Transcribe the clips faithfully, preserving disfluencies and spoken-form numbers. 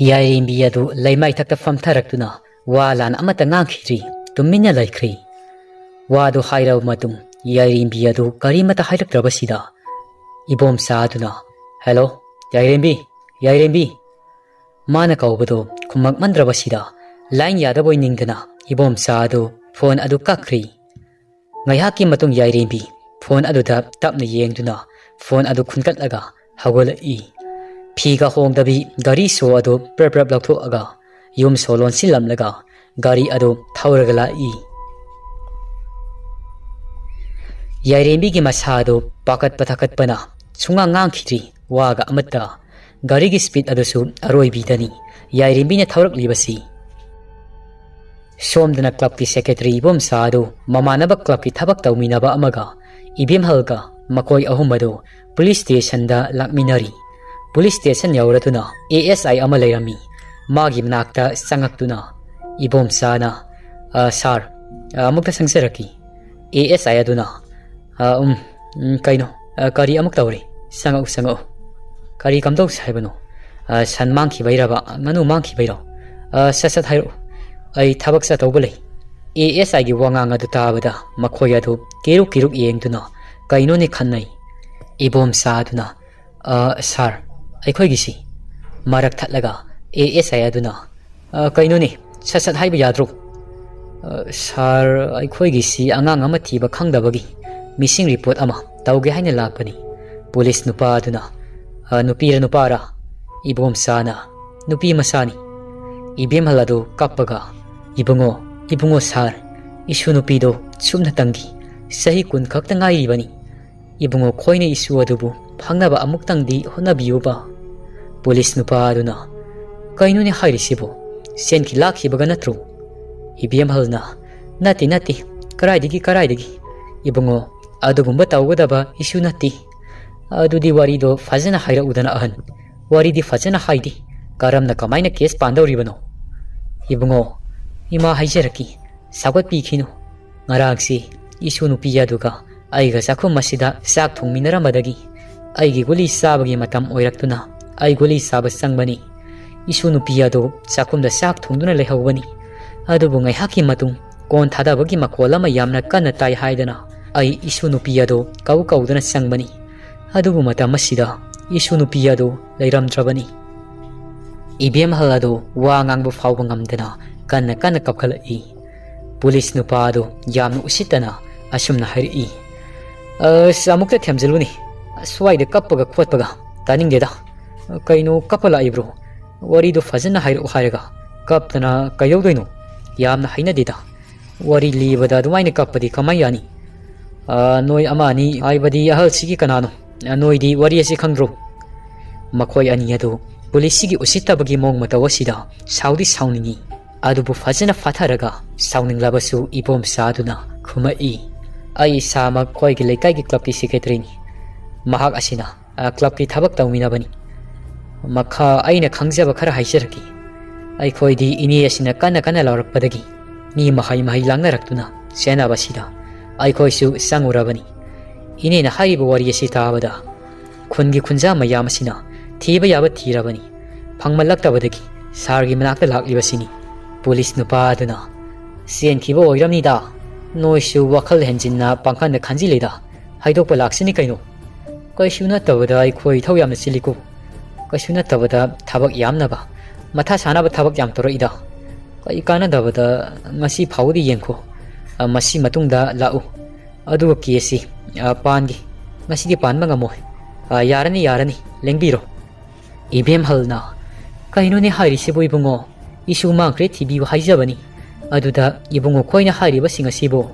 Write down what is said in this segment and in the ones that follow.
ꯌꯥꯏꯔꯦꯝꯕꯤ ꯑꯗꯨ ꯂꯩꯃꯥꯏꯊꯛꯇ ꯐꯝꯊꯔꯛꯇꯨꯅ ꯋꯥ ꯂꯥꯟ ꯑꯃꯠꯇ ꯉꯥꯡꯈꯤꯗ꯭ꯔꯤ꯫ ꯇꯨꯃꯤꯟꯅ ꯂꯩꯈ꯭ꯔꯤ꯫ ꯋꯥꯗꯨ ꯍꯥꯏꯔꯕ ꯃꯇꯨꯡ ꯌꯥꯏꯔꯦꯝꯕꯤ ꯑꯗꯨ ꯀꯔꯤꯃꯠꯇ ꯍꯥꯏꯔꯛꯇ꯭ꯔꯕꯁꯤꯗ ꯏꯕꯣꯝꯆꯥ ꯑꯗꯨꯅ, "ꯍꯦꯜꯂꯣ, ꯌꯥꯏꯔꯦꯝꯕꯤ, ꯌꯥꯏꯔꯦꯝꯕꯤ!" ꯃꯥꯅ ꯀꯧꯕꯗꯨ ꯈꯨꯝꯃꯛꯃꯟꯗ꯭ꯔꯕꯁꯤꯗ ꯂꯥꯏꯟ ꯌꯥꯗꯕꯣꯏ ꯅꯤꯡꯗꯅ ꯏꯕꯣꯝꯆꯥ ꯑꯗꯨ ꯐꯣꯟ ꯑꯗꯨ ꯀꯛꯈ꯭ꯔꯤ꯫ ꯉꯥꯏꯍꯥꯛꯀꯤ ꯃꯇꯨꯡ ꯌꯥꯏꯔꯦꯝꯕꯤ ꯐꯣꯟ ꯑꯗꯨꯗ ꯇꯞꯅ ꯌꯦꯡꯗꯨꯅ ꯐꯣꯟ ꯑꯗꯨ ꯈꯨꯟꯒꯠꯂꯒ ꯍꯧꯒꯠꯂꯛꯏ꯫ ꯐꯤꯒ ꯍꯣꯡꯗꯕꯤ ꯒꯥꯔꯤ ꯁꯣ ꯑꯗꯨ ꯄ꯭ꯔꯞ ꯄ꯭ꯔꯞ ꯂꯧꯊꯣꯛꯑꯒ ꯌꯨꯝ ꯁꯣ ꯂꯣꯟꯁꯤꯜꯂꯝꯂꯒ ꯒꯥꯔꯤ ꯑꯗꯨ ꯊꯧꯔꯒ ꯂꯥꯛꯏ꯫ ꯌꯥꯏꯔꯦꯝꯕꯤꯒꯤ ꯃꯁꯥ ꯑꯗꯨ ꯄꯥꯈꯠꯄ ꯊꯥꯀꯠꯄꯅ ꯁꯨꯡꯉꯥꯡ ꯉꯥꯡꯈꯤꯗ꯭ꯔꯤ꯫ ꯋꯥꯒ ꯑꯃꯠꯇ꯫ ꯒꯥꯔꯤꯒꯤ ꯁ꯭ꯄꯤꯗ ꯑꯗꯨꯁꯨ ꯑꯔꯣꯏꯕꯤꯗꯅꯤ ꯌꯥꯏꯔꯦꯝꯕꯤꯅ ꯊꯧꯔꯛꯂꯤꯕꯁꯤ꯫ ꯁꯣꯝꯗꯅ ꯀ꯭ꯂꯕꯀꯤ ꯁꯦꯀ꯭ꯔꯦꯇꯔꯤ ꯏꯕꯣꯝꯆꯥ ꯑꯗꯨ ꯃꯃꯥꯟꯅꯕ ꯀ꯭ꯂꯕꯀꯤ ꯊꯕꯛ ꯇꯧꯃꯤꯟꯅꯕ ꯑꯃꯒ ꯏꯕꯦꯝꯍꯜꯒ ꯃꯈꯣꯏ ꯑꯍꯨꯝ ꯑꯗꯨ ꯄꯨꯂꯤꯁ ꯁ꯭ꯇꯦꯁꯟꯗ ꯂꯥꯛꯃꯤꯟꯅꯔꯤ꯫ ꯄꯨꯂꯤꯁ ꯁ꯭ꯇꯦꯁꯟ ꯌꯧꯔꯗꯨꯅ ꯑꯦ ꯑꯦꯁ ꯑꯥꯏ ꯑꯃ ꯂꯩꯔꯝꯃꯤ꯫ ꯃꯥꯒꯤ ꯃꯅꯥꯛꯇ ꯆꯪꯉꯛꯇꯨꯅ ꯏꯕꯣꯝꯆꯥꯅ, "ꯑ, ꯁꯥꯔ, ꯑ, ꯑꯃꯨꯛꯇ ꯆꯪꯖꯔꯛꯈꯤ꯫" ꯑꯦ ꯑꯦꯁ ꯑꯥꯏ ꯑꯗꯨꯅ, "ꯑ, ꯎꯝ, ꯎꯝ, ꯀꯩꯅꯣ? ꯑ, ꯀꯔꯤ ꯑꯃꯨꯛ ꯇꯧꯔꯤ? ꯆꯪꯉꯛꯎ, ꯆꯪꯉꯛꯎ꯫ ꯀꯔꯤ ꯀꯝꯗꯧꯁꯦ ꯍꯥꯏꯕꯅꯣ? ꯑ, ꯁꯟ ꯃꯥꯡꯈꯤꯕꯩꯔꯕ? ꯉꯥꯅꯨ ꯃꯥꯡꯈꯤꯕꯩꯔꯣ? ꯑ, ꯁꯠ ꯁꯠ ꯍꯥꯏꯔꯛꯎ꯫ ꯑꯩ ꯊꯕꯛ ꯆꯠꯇꯧꯕ ꯂꯩ꯫" ꯑꯦ ꯑꯦꯁ ꯑꯥꯏꯒꯤ ꯋꯥꯉꯥꯡ ꯑꯗꯨ ꯇꯥꯕꯗ ꯃꯈꯣꯏ ꯑꯗꯨ ꯀꯤꯔꯨꯛ ꯀꯤꯔꯨꯛ ꯌꯦꯡꯗꯨꯅ ꯀꯩꯅꯣꯅꯦ ꯈꯟꯅꯩ꯫ ꯏꯕꯣꯝꯆꯥ ꯑꯗꯨꯅ, "ꯑ, ꯁꯥꯔ, ꯑꯩꯈꯣꯏꯒꯤꯁꯤ꯫" ꯃꯔꯛ ꯊꯠꯂꯒ ꯑꯦ ꯑꯦꯁ ꯑꯥꯏ ꯑꯗꯨꯅ, "ꯑ, ꯀꯩꯅꯣꯅꯦ, ꯁꯠ ꯁꯠ ꯍꯥꯏꯕ ꯌꯥꯗ꯭ꯔꯣ?" "ꯑ, ꯁꯥꯔ, ꯑꯩꯈꯣꯏꯒꯤꯁꯤ ꯑꯉꯥꯡ ꯑꯃ ꯊꯤꯕ ꯈꯪꯗꯕꯒꯤ ꯃꯤꯁꯤꯡ ꯔꯤꯄꯣꯔꯠ ꯑꯃ ꯇꯧꯒꯦ ꯍꯥꯏꯅ ꯂꯥꯛꯄꯅꯤ꯫" ꯄꯨꯂꯤꯁ ꯅꯨꯄꯥ ꯑꯗꯨꯅ, "ꯑ, ꯅꯨꯄꯤꯔ ꯅꯨꯄꯥꯔ?" ꯏꯕꯣꯝꯆꯥꯅ, "ꯅꯨꯄꯤ ꯃꯆꯥꯅꯤ꯫" ꯏꯕꯦꯝꯍꯜ ꯑꯗꯨ ꯀꯞꯄꯒ, "ꯏꯕꯨꯡꯉꯣ, ꯏꯕꯨꯡꯉꯣ ꯁꯥꯔ, ꯏꯁꯨ ꯅꯨꯄꯤꯗꯣ ꯁꯨꯞꯅꯇꯪꯒꯤ ꯆꯍꯤ ꯀꯨꯟ ꯈꯛꯇ ꯉꯥꯏꯔꯤꯕꯅꯤ꯫ ꯏꯕꯨꯡꯉꯣ ꯈꯣꯏꯅ ꯏꯁꯨ ꯑꯗꯨꯕꯨ ꯐꯪꯅꯕ ꯑꯃꯨꯛꯇꯪꯗꯤ ꯍꯣꯠꯅꯕꯤꯌꯨꯕ꯫" ꯄꯨꯂꯤꯁ ꯅꯨꯄꯥ ꯑꯗꯨꯅ, "ꯀꯩꯅꯣꯅꯦ ꯍꯥꯏꯔꯤꯁꯤꯕꯨ? ꯆꯦꯟꯈꯤ ꯂꯥꯛꯈꯤꯕꯒ ꯅꯠꯇ꯭ꯔꯣ?" ꯏꯕꯦꯝꯍꯜꯅ, "ꯅꯠꯇꯦ, ꯅꯠꯇꯦ, ꯀꯔꯥꯏꯗꯒꯤ, ꯀꯔꯥꯏꯗꯒꯤ? ꯏꯕꯨꯡꯉꯣ, ꯑꯗꯨꯒꯨꯝꯕ ꯇꯧꯒꯗꯕ ꯏꯁꯨ ꯅꯠꯇꯦ꯫ ꯑꯗꯨꯗꯤ ꯋꯥꯔꯤꯗꯣ ꯐꯖꯅ ꯍꯥꯏꯔꯛꯎꯗꯅ ꯑꯍꯟ꯫ ꯋꯥꯔꯤꯗꯤ ꯐꯖꯅ ꯍꯥꯏꯗꯦ꯫ ꯀꯔꯝꯅ ꯀꯃꯥꯏꯅ ꯀꯦꯁ ꯄꯥꯟꯗꯧꯔꯤꯕꯅꯣ?" "ꯏꯕꯨꯡꯉꯣ, ꯏꯃꯥ ꯍꯥꯏꯖꯔꯛꯀꯦ, ꯁꯥꯎꯒꯠꯄꯤꯈꯤꯅꯨ꯫ ꯉꯔꯥꯡꯁꯤ ꯏꯁꯨ ꯅꯨꯄꯤ ꯑꯗꯨꯒ ꯑꯩꯒ ꯆꯥꯛꯈꯨꯝ ꯑꯁꯤꯗ ꯆꯥꯛ ꯊꯣꯡꯃꯤꯟꯅꯔꯝꯕꯗꯒꯤ ꯑꯩꯒꯤ ꯒꯨꯂꯤ ꯆꯥꯕꯒꯤ ꯃꯇꯝ ꯑꯣꯏꯔꯛꯇꯨꯅ ꯑꯩ ꯒꯨꯂꯤ ꯆꯥꯕ ꯆꯪꯕꯅꯤ꯫ ꯏꯁꯨ ꯅꯨꯄꯤ ꯑꯗꯨ ꯆꯥꯛꯈꯨꯝꯗ ꯆꯥꯛ ꯊꯣꯡꯗꯨꯅ ꯂꯩꯍꯧꯕꯅꯤ꯫ ꯑꯗꯨꯕꯨ ꯉꯥꯏꯍꯥꯛꯀꯤ ꯃꯇꯨꯡ ꯀꯣꯟ ꯊꯥꯗꯕꯒꯤ ꯃꯈꯣꯜ ꯑꯃ ꯌꯥꯝꯅ ꯀꯟꯅ ꯇꯥꯏ ꯍꯥꯏꯗꯅ ꯑꯩ ꯏꯁꯨ ꯅꯨꯄꯤ ꯑꯗꯨ ꯀꯧ ꯀꯧꯗꯨꯅ ꯆꯪꯕꯅꯤ꯫ ꯑꯗꯨꯕꯨ ꯃꯇꯝ ꯑꯁꯤꯗ ꯏꯁꯨ ꯅꯨꯄꯤ ꯑꯗꯨ ꯂꯩꯔꯝꯗ꯭ꯔꯕꯅꯤ꯫ ꯏꯕꯦꯝꯍꯜ ꯑꯗꯨ ꯋꯥ ꯉꯥꯡꯕ ꯐꯥꯎꯕ ꯉꯝꯗꯅ ꯀꯟꯅ ꯀꯟꯅ ꯀꯞꯈꯠꯂꯛꯏ꯫ ꯄꯨꯂꯤꯁ ꯅꯨꯄꯥ ꯑꯗꯨ ꯌꯥꯝꯅ ꯎꯁꯤꯠꯇꯅ ꯑꯁꯨꯝꯅ ꯍꯥꯏꯔꯛꯏ, "ꯑꯁ, ꯑꯃꯨꯛꯇ ꯊꯦꯝꯖꯤꯜꯂꯨꯅꯦ꯫ ꯑꯁ꯭ꯋꯥꯏꯗ ꯀꯞꯄꯒ ꯈꯣꯠꯄꯒ ꯇꯥꯅꯤꯡꯗꯦꯗ꯫ ꯀꯩꯅꯣ ꯀꯞꯄ ꯂꯥꯛꯏꯕ꯭ꯔꯣ? ꯋꯥꯔꯤꯗꯣ ꯐꯖꯅ ꯍꯥꯏꯔꯛꯑꯣ ꯍꯥꯏꯔꯒ ꯀꯞꯇꯅ ꯀꯩꯗꯧꯗꯣꯏꯅꯣ? ꯌꯥꯝꯅ ꯍꯩꯅꯗꯦꯗ꯫ ꯋꯥꯔꯤ ꯂꯤꯕꯗ ꯑꯗꯨꯃꯥꯏꯅ ꯀꯞꯄꯗꯤ ꯀꯃꯥꯏ ꯌꯥꯅꯤ? ꯑ, ꯅꯣꯏ ꯑꯃ ꯑꯅꯤ ꯍꯥꯏꯕꯗꯤ ꯑꯍꯜꯁꯤꯒꯤ ꯀꯅꯥꯅꯣ? ꯑ, ꯅꯣꯏꯗꯤ ꯋꯥꯔꯤ ꯑꯁꯤ ꯈꯪꯗ꯭ꯔꯣ?" ꯃꯈꯣꯏ ꯑꯅꯤ ꯑꯗꯨ ꯄꯨꯂꯤꯁꯁꯤꯒꯤ ꯎꯁꯤꯠꯇꯕꯒꯤ ꯃꯑꯣꯡ ꯃꯇꯧ ꯑꯁꯤꯗ ꯁꯥꯎꯗꯤ ꯁꯥꯎꯅꯤꯡꯉꯤ꯫ ꯑꯗꯨꯕꯨ ꯐꯖꯅ ꯐꯥꯊꯔꯒ ꯁꯥꯎꯅꯤꯡꯂꯕꯁꯨ ꯏꯄꯣꯝ ꯁꯥꯗꯨꯅ ꯈꯨꯝꯃꯛꯏ, "ꯑꯩ ꯏꯁꯥꯃꯛ ꯑꯩꯈꯣꯏꯒꯤ ꯂꯩꯀꯥꯏꯒꯤ ꯀ꯭ꯂꯕꯀꯤ ꯁꯦꯀ꯭ꯔꯦꯇꯔꯤꯅꯤ꯫ ꯃꯍꯥꯛ ꯑꯁꯤꯅ, ꯑ, ꯀ꯭ꯂꯕꯀꯤ ꯊꯕꯛ ꯇꯧꯃꯤꯟꯅꯕꯅꯤ꯫ ꯃꯈꯥ ꯑꯩꯅ ꯈꯪꯖꯕ ꯈꯔ ꯍꯥꯏꯖꯔꯛꯀꯦ꯫ ꯑꯩꯈꯣꯏꯗꯤ ꯏꯅꯦ ꯑꯁꯤꯅ ꯀꯟꯅ ꯀꯟꯅ ꯂꯥꯎꯔꯛꯄꯗꯒꯤ ꯃꯤ ꯃꯍꯩ ꯃꯍꯩ ꯂꯥꯡꯅꯔꯛꯇꯨꯅ ꯆꯦꯟꯅꯕꯁꯤꯗ ꯑꯩꯈꯣꯏꯁꯨ ꯆꯪꯉꯨꯔꯕꯅꯤ꯫ ꯏꯅꯦꯅ ꯍꯥꯏꯔꯤꯕ ꯋꯥꯔꯤ ꯑꯁꯤ ꯇꯥꯕꯗ ꯈꯨꯟꯒꯤ ꯈꯨꯟꯖꯥ ꯃꯌꯥꯝ ꯑꯁꯤꯅ ꯊꯤꯕ ꯌꯥꯕ ꯊꯤꯔꯕꯅꯤ꯫ ꯐꯪꯃꯜꯂꯛꯇꯕꯗꯒꯤ ꯁꯥꯔꯒꯤ ꯃꯅꯥꯛꯇ ꯂꯥꯛꯂꯤꯕꯁꯤꯅꯤ꯫" ꯄꯨꯂꯤꯁ ꯅꯨꯄꯥ ꯑꯗꯨꯅ, "ꯆꯦꯟꯈꯤꯕ ꯑꯣꯏꯔꯝꯅꯤꯗ꯫ ꯅꯣꯏꯁꯨ ꯋꯥꯈꯜ ꯍꯦꯟꯖꯤꯟꯅ ꯄꯥꯡꯈꯟꯗ ꯈꯟꯖꯤꯜꯂꯤꯗ꯫ ꯍꯥꯏꯗꯣꯛꯄ ꯂꯥꯛꯁꯤꯅꯤ ꯀꯩꯅꯣ꯫ ꯀꯩꯁꯨ ꯅꯠꯇꯕꯗ ꯑꯩꯈꯣꯏ ꯏꯊꯧ ꯌꯥꯝꯅ ꯆꯤꯜꯂꯤꯀꯣ꯫ ꯀꯩꯁꯨ ꯅꯠꯇꯕꯗ ꯊꯕꯛ ꯌꯥꯝꯅꯕ, ꯃꯊꯥ ꯁꯥꯅꯕ ꯊꯕꯛ ꯌꯥꯝ ꯇꯧꯔꯛꯏꯗ꯫ ꯀꯩ ꯀꯥꯟꯅꯗꯕꯗ ꯉꯁꯤ ꯐꯥꯎꯕꯗꯤ ꯌꯦꯡꯈꯣ꯫ ꯑ, ꯃꯁꯤ ꯃꯇꯨꯡꯗ ꯂꯥꯛꯎ꯫ ꯑꯗꯨꯒ ꯀꯦꯁꯁꯤ, ꯑ, ꯄꯥꯟꯒꯦ꯫ ꯉꯁꯤꯗꯤ ꯄꯥꯟꯕ ꯉꯝꯃꯣꯏ꯫ ꯑ, ꯌꯥꯔꯅꯤ, ꯌꯥꯔꯅꯤ, ꯂꯦꯡꯕꯤꯔꯣ꯫" ꯏꯕꯦꯝꯍꯜꯅ, "ꯀꯩꯅꯣꯅꯦ ꯍꯥꯏꯔꯤꯁꯤꯕꯨ ꯏꯕꯨꯡꯉꯣ? ꯏꯁꯨ ꯃꯥꯡꯈ꯭ꯔꯦ ꯊꯤꯕꯤꯌꯨ ꯍꯥꯏꯖꯕꯅꯤ꯫ ꯑꯗꯨꯗ ꯏꯕꯨꯡꯉꯣ ꯈꯣꯏꯅ ꯍꯥꯏꯔꯤꯕꯁꯤꯡ ꯑꯁꯤꯕꯨ?"